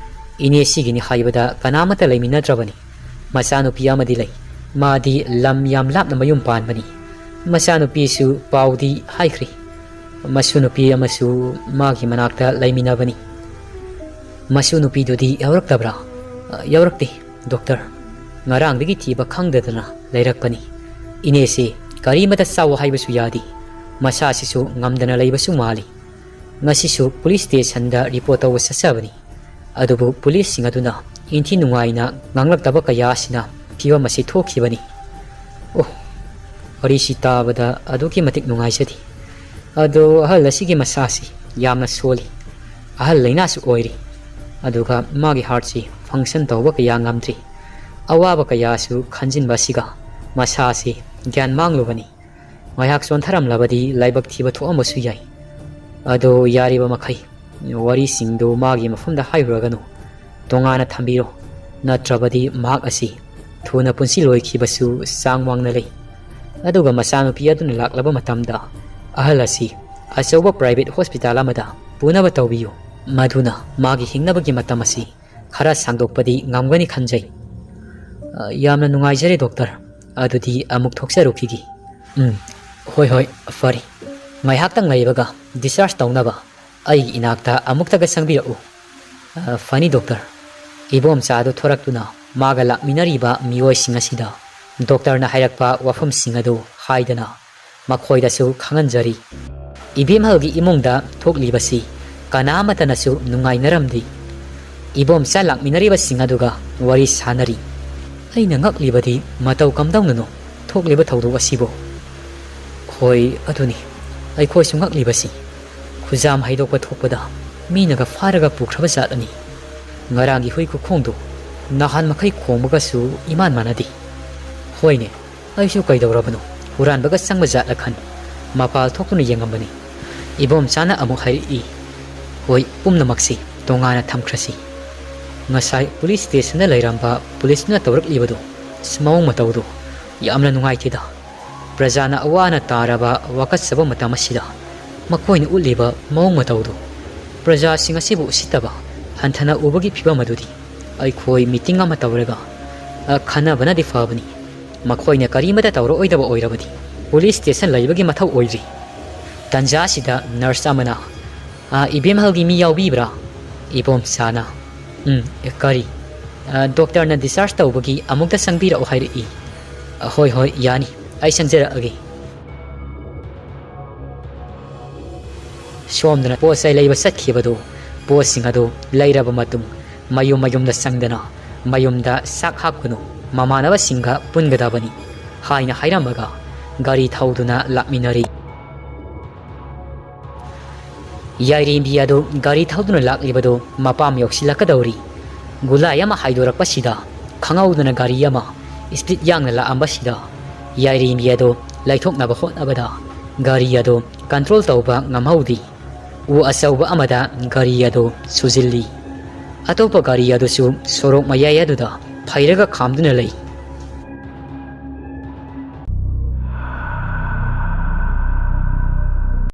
ꯏꯅꯦ ꯁꯤꯒꯤꯅꯤ ꯍꯥꯏꯕꯗ ꯀꯅꯥꯃꯠꯇ ꯂꯩꯃꯤꯟꯅꯗ꯭ꯔꯕꯅꯤ꯫ ꯃꯆꯥꯅꯨꯄꯤ ꯑꯃꯗꯤ ꯂꯩ꯫ ꯃꯥꯗꯤ ꯂꯝ ꯌꯥꯝ ꯂꯥꯞꯅ ꯃꯌꯨꯝ ꯄꯥꯟꯕꯅꯤ꯫ ꯃꯆꯥꯅꯨꯄꯤꯁꯨ ꯄꯥꯎꯗꯤ ꯍꯥꯏꯈ꯭ꯔꯤ꯫ ꯃꯁꯨ ꯅꯨꯄꯤ ꯑꯃꯁꯨ ꯃꯥꯒꯤ ꯃꯅꯥꯛꯇ ꯂꯩꯃꯤꯟꯅꯕꯅꯤ꯫" "ꯃꯁꯨ ꯅꯨꯄꯤꯗꯨꯗꯤ ꯌꯥꯎꯔꯛꯇꯕ꯭ꯔꯥ?" "ꯑ, ꯌꯥꯎꯔꯛꯇꯦ ꯗꯣꯛꯇꯔ꯫ ꯉꯔꯥꯡꯗꯒꯤ ꯊꯤꯕ ꯈꯪꯗꯗꯅ ꯂꯩꯔꯛꯄꯅꯤ꯫ ꯏꯅꯦꯁꯤ ꯀꯔꯤꯃꯇ ꯆꯥꯎ ꯍꯥꯏꯕꯁꯨ ꯌꯥꯗꯦ꯫ ꯃꯁꯥꯁꯤꯁꯨ ꯉꯝꯗꯅ ꯂꯩꯕꯁꯨ ꯃꯥꯜꯂꯤ꯫ ꯉꯁꯤꯁꯨ ꯄꯨꯂꯤꯁ ꯁ꯭ꯇꯦꯁꯟꯗ ꯔꯤꯄꯣꯔꯠ ꯇꯧꯕ ꯆꯠꯆꯕꯅꯤ꯫ ꯑꯗꯨꯕꯨ ꯄꯨꯂꯤꯁꯁꯤꯡ ꯑꯗꯨꯅ ꯏꯟꯊꯤ ꯅꯨꯡꯉꯥꯏꯅ ꯉꯥꯡꯂꯛꯇꯕ ꯀꯌꯥ ꯑꯁꯤꯅ ꯐꯤꯕꯝ ꯑꯁꯤ ꯊꯣꯛꯈꯤꯕꯅꯤ꯫" "ꯑꯣ, ꯋꯥꯔꯤꯁꯤ ꯇꯥꯕꯗ ꯑꯗꯨꯛꯀꯤ ꯃꯇꯤꯛ ꯅꯨꯡꯉꯥꯏꯖꯗꯦ꯫ ꯑꯗꯣ ꯑꯍꯜ ꯑꯁꯤꯒꯤ ꯃꯁꯥꯁꯤ ꯌꯥꯝꯅ ꯁꯣꯜꯂꯤ꯫ ꯑꯍꯜ ꯂꯩꯅꯥꯁꯨ ꯑꯣꯏꯔꯤ꯫ ꯑꯗꯨꯒ ꯃꯥꯒꯤ ꯍꯥꯔꯠꯁꯤ ꯐꯪꯁꯟ ꯇꯧꯕ ꯀꯌꯥ ꯉꯝꯗ꯭ꯔꯤ꯫ ꯑꯋꯥꯕ ꯀꯌꯥꯁꯨ ꯈꯟꯖꯤꯟꯕ ꯑꯁꯤꯒ ꯃꯁꯥꯁꯤ ꯒ꯭ꯌꯥꯟ ꯃꯥꯡꯂꯨꯕꯅꯤ꯫ ꯉꯥꯏꯍꯥꯛ ꯆꯣꯟꯊꯔꯝꯂꯕꯗꯤ ꯂꯥꯏꯕꯛ ꯊꯤꯕ ꯊꯣꯛꯑꯝꯕꯁꯨ ꯌꯥꯏ꯫ ꯑꯗꯣ ꯌꯥꯔꯤꯕ ꯃꯈꯩ ꯋꯥꯔꯤꯁꯤꯡꯗꯨ ꯃꯥꯒꯤ ꯃꯐꯝꯗ ꯍꯥꯏꯔꯨꯔꯒꯅꯨ꯫ ꯇꯣꯉꯥꯟꯅ ꯊꯝꯕꯤꯔꯣ꯫ ꯅꯠꯇ꯭ꯔꯕꯗꯤ ꯃꯍꯥꯛ ꯑꯁꯤ ꯊꯨꯅ ꯄꯨꯟꯁꯤ ꯂꯣꯏꯈꯤꯕꯁꯨ ꯆꯥꯡ ꯋꯥꯡꯅ ꯂꯩ꯫" ꯑꯗꯨꯒ ꯃꯆꯥꯅꯨꯄꯤ ꯑꯗꯨꯅ ꯂꯥꯛꯂꯕ ꯃꯇꯝꯗ ꯑꯍꯜ ꯑꯁꯤ ꯑꯆꯧꯕ ꯄ꯭ꯔꯥꯏꯚꯦꯠ ꯍꯣꯁꯄꯤꯇꯥꯜ ꯑꯃꯗ ꯄꯨꯅꯕ ꯇꯧꯕꯤꯌꯨ꯫ ꯃꯗꯨꯅ ꯃꯥꯒꯤ ꯍꯤꯡꯅꯕꯒꯤ ꯃꯇꯝ ꯑꯁꯤ ꯈꯔ ꯁꯥꯡꯗꯣꯛꯄꯗꯤ ꯉꯝꯒꯅꯤ ꯈꯟꯖꯩ꯫ "ꯑ, ꯌꯥꯝꯅ ꯅꯨꯡꯉꯥꯏꯖꯔꯦ ꯗꯣꯛꯇꯔ꯫ ꯑꯗꯨꯗꯤ ꯑꯃꯨꯛ ꯊꯣꯛꯆꯔꯨꯈꯤꯒꯦ꯫" "ꯎꯝ, ꯍꯣꯏ, ꯍꯣꯏ, ꯐꯔꯦ꯫" ꯉꯥꯏꯍꯥꯛꯇꯪ ꯂꯩꯕꯒ discharge ꯇꯧꯅꯕ ꯑꯩꯒꯤ ꯏꯅꯥꯛꯇ ꯑꯃꯨꯛꯇꯒ ꯆꯪꯕꯤꯔꯛꯎ꯫ "ꯑ, ꯐꯅꯤ, ꯗꯣꯛꯇꯔ꯫" ꯏꯕꯣꯝꯆꯥꯗꯨ ꯊꯣꯔꯛꯇꯨꯅ ꯃꯥꯒ ꯂꯥꯛꯃꯤꯟꯅꯔꯤꯕ ꯃꯤꯑꯣꯏꯁꯤꯡ ꯑꯁꯤꯗ ꯗꯣꯛꯇꯔꯅ ꯍꯥꯏꯔꯛꯄ ꯋꯥꯐꯝꯁꯤꯡ ꯑꯗꯨ ꯍꯥꯏꯗꯅ ꯃꯈꯣꯏꯗꯁꯨ ꯈꯪꯍꯟꯖꯔꯤ꯫ ꯏꯕꯦꯝꯍꯜꯒꯤ ꯏꯃꯨꯡꯗ ꯊꯣꯛꯂꯤꯕꯁꯤ ꯀꯅꯥ ꯑꯃꯠꯇꯅꯁꯨ ꯅꯨꯡꯉꯥꯏꯅꯔꯝꯗꯦ꯫ ꯏꯕꯣꯝꯆꯥ ꯂꯥꯛꯃꯤꯟꯅꯔꯤꯕꯁꯤꯡ ꯑꯗꯨꯒ ꯋꯥꯔꯤ ꯁꯥꯅꯔꯤ꯫ ꯑꯩꯅ ꯉꯛꯂꯤꯕꯗꯤ ꯃꯇꯧ ꯀꯝꯗꯧꯅꯅꯣ ꯊꯣꯛꯂꯤꯕ ꯊꯧꯗꯣꯛ ꯑꯁꯤꯕꯨ? ꯍꯣꯏ, ꯑꯗꯨꯅꯤ꯫ ꯑꯩꯈꯣꯏꯁꯨ ꯉꯛꯂꯤꯕꯁꯤ꯫ ꯈꯨꯖꯥꯝ ꯍꯩꯗꯣꯛꯄ ꯊꯣꯛꯄꯗ ꯃꯤꯅꯒ ꯐꯥꯔꯒ ꯄꯨꯈ꯭ꯔꯕ ꯖꯥꯠꯂꯅꯤ꯫ ꯉꯔꯥꯡꯒꯤ ꯍꯨꯏ ꯈꯨꯈꯣꯡꯗꯨ ꯅꯍꯥꯟ ꯃꯈꯩ ꯈꯣꯡꯕꯒꯁꯨ ꯏꯃꯥꯟ ꯃꯥꯟꯅꯗꯦ꯫ ꯍꯣꯏꯅꯦ, ꯑꯩꯁꯨ ꯀꯩꯗꯧꯔꯕꯅꯣ, ꯍꯨꯔꯥꯟꯕꯒ ꯆꯪꯕ ꯖꯥꯠꯂ ꯈꯟ ꯃꯄꯥꯜ ꯊꯣꯛꯇꯨꯅ ꯌꯦꯡꯉꯝꯕꯅꯤ꯫ ꯏꯕꯣꯝꯆꯥꯅ ꯑꯃꯨꯛ ꯍꯥꯏꯔꯛꯏ, "ꯍꯣꯏ, ꯄꯨꯝꯅꯃꯛꯁꯤ ꯇꯣꯉꯥꯟꯅ ꯊꯝꯈ꯭ꯔꯁꯤ꯫" ꯉꯁꯥꯏ ꯄꯨꯂꯤꯁ ꯁ꯭ꯇꯦꯁꯟꯗ ꯂꯩꯔꯝꯕ ꯄꯨꯂꯤꯁꯇꯨꯅ ꯇꯧꯔꯛꯂꯤꯕꯗꯨ, ꯑꯁ, ꯃꯑꯣꯡ ꯃꯇꯧꯗꯨ ꯌꯥꯝꯅ ꯅꯨꯡꯉꯥꯏꯇꯦꯗ꯫ ꯄ꯭ꯔꯖꯥꯅ ꯑꯋꯥ ꯑꯅꯥ ꯇꯥꯔꯕ ꯋꯥꯀꯠꯆꯕ ꯃꯇꯝ ꯑꯁꯤꯗ ꯃꯈꯣꯏꯅ ꯎꯠꯂꯤꯕ ꯃꯑꯣꯡ ꯃꯇꯧꯗꯨ, ꯄ꯭ꯔꯖꯥꯁꯤꯡ ꯑꯁꯤꯕꯨ ꯎꯁꯤꯠꯇꯕ ꯍꯟꯊꯅ ꯎꯕꯒꯤ ꯐꯤꯚꯝ ꯑꯗꯨꯗꯤ ꯑꯩꯈꯣꯏ ꯃꯤꯇꯤꯡ ꯑꯃ ꯇꯧꯔꯒ, ꯑ, ꯈꯟꯅꯕꯅꯗꯤ ꯐꯕꯅꯤ꯫ ꯃꯈꯣꯏꯅ ꯀꯔꯤꯃꯇ ꯇꯧꯔꯛꯑꯣꯏꯗꯕ ꯑꯣꯏꯔꯕꯗꯤ ꯄꯨꯂꯤꯁ ꯁ꯭ꯇꯦꯁꯟ ꯂꯩꯕꯒꯤ ꯃꯊꯧ ꯑꯣꯏꯗ꯭ꯔꯤ꯫ ꯇꯟꯖꯥ ꯑꯁꯤꯗ ꯅꯔꯁ ꯑꯃꯅ, "ꯑ, ꯏꯕꯦꯝꯍꯜꯒꯤ ꯃꯤ ꯌꯥꯎꯕꯤꯕ꯭ꯔꯥ?" ꯏꯕꯣꯝꯆꯥꯅ, "ꯎꯝ, ꯑꯦ, ꯀꯔꯤ?" "ꯑ, ꯗꯣꯛꯇꯔꯅ discharge ꯇꯧꯕꯒꯤ ꯑꯃꯨꯛꯇ ꯆꯪꯕꯤꯔꯛꯑꯣ ꯍꯥꯏꯔꯛꯏ꯫" "ꯑ, ꯍꯣꯏ, ꯍꯣꯏ, ꯌꯥꯅꯤ, ꯑꯩ ꯆꯪꯖꯔꯛꯑꯒꯦ꯫" ꯁꯣꯝꯗꯅ ꯄꯣꯠ ꯆꯩ ꯂꯩꯕ ꯆꯠꯈꯤꯕꯗꯨ, ꯄꯣꯠꯁꯤꯡ ꯑꯗꯨ ꯂꯩꯔꯕ ꯃꯇꯨꯡ ꯃꯌꯨꯝ ꯃꯌꯨꯝꯗ ꯆꯪꯗꯅ, "ꯃꯌꯨꯝꯗ ꯆꯥꯛ ꯍꯥꯞꯀꯅꯨ, ꯃꯃꯥꯟꯅꯕꯁꯤꯡꯒ ꯄꯨꯟꯒꯗꯕꯅꯤ" ꯍꯥꯏꯅ ꯍꯥꯏꯔꯝꯃꯒ ꯒꯥꯔꯤ ꯊꯧꯗꯨꯅ ꯂꯥꯛꯃꯤꯟꯅꯔꯤ꯫ ꯌꯥꯏꯔꯦꯝꯕꯤ ꯑꯗꯨ ꯒꯥꯔꯤ ꯊꯧꯗꯨꯅ ꯂꯥꯛꯂꯤꯕꯗꯨ ꯃꯄꯥꯝ ꯌꯧꯁꯤꯜꯂꯛꯀꯗꯧꯔꯤ꯫ ꯒꯨꯂꯥꯏ ꯑꯃ ꯍꯥꯏꯗꯣꯔꯛꯄꯁꯤꯗ ꯈꯪꯍꯧꯗꯅ ꯒꯥꯔꯤ ꯑꯃ speed ꯌꯥꯡꯅ ꯂꯥꯛꯑꯝꯕꯁꯤꯗ ꯌꯥꯏꯔꯦꯝꯕꯤ ꯑꯗꯨ ꯂꯩꯊꯣꯛꯅꯕ ꯍꯣꯠꯅꯕꯗ ꯒꯥꯔꯤ ꯑꯗꯨ control ꯇꯧꯕ ꯉꯝꯍꯧꯗꯦ꯫ ꯎ ꯑꯆꯧꯕ ꯑꯃꯗ ꯒꯥꯔꯤ ꯑꯗꯨ ꯁꯨꯖꯤꯜꯂꯤ꯫ ꯑꯇꯣꯞꯄ ꯒꯥꯔꯤ ꯑꯗꯨꯁꯨ ꯁꯣꯔꯣꯛ ꯃꯌꯥꯏ ꯑꯗꯨꯗ ꯐꯩꯔꯒ ꯈꯥꯝꯗꯨꯅ ꯂꯩ꯫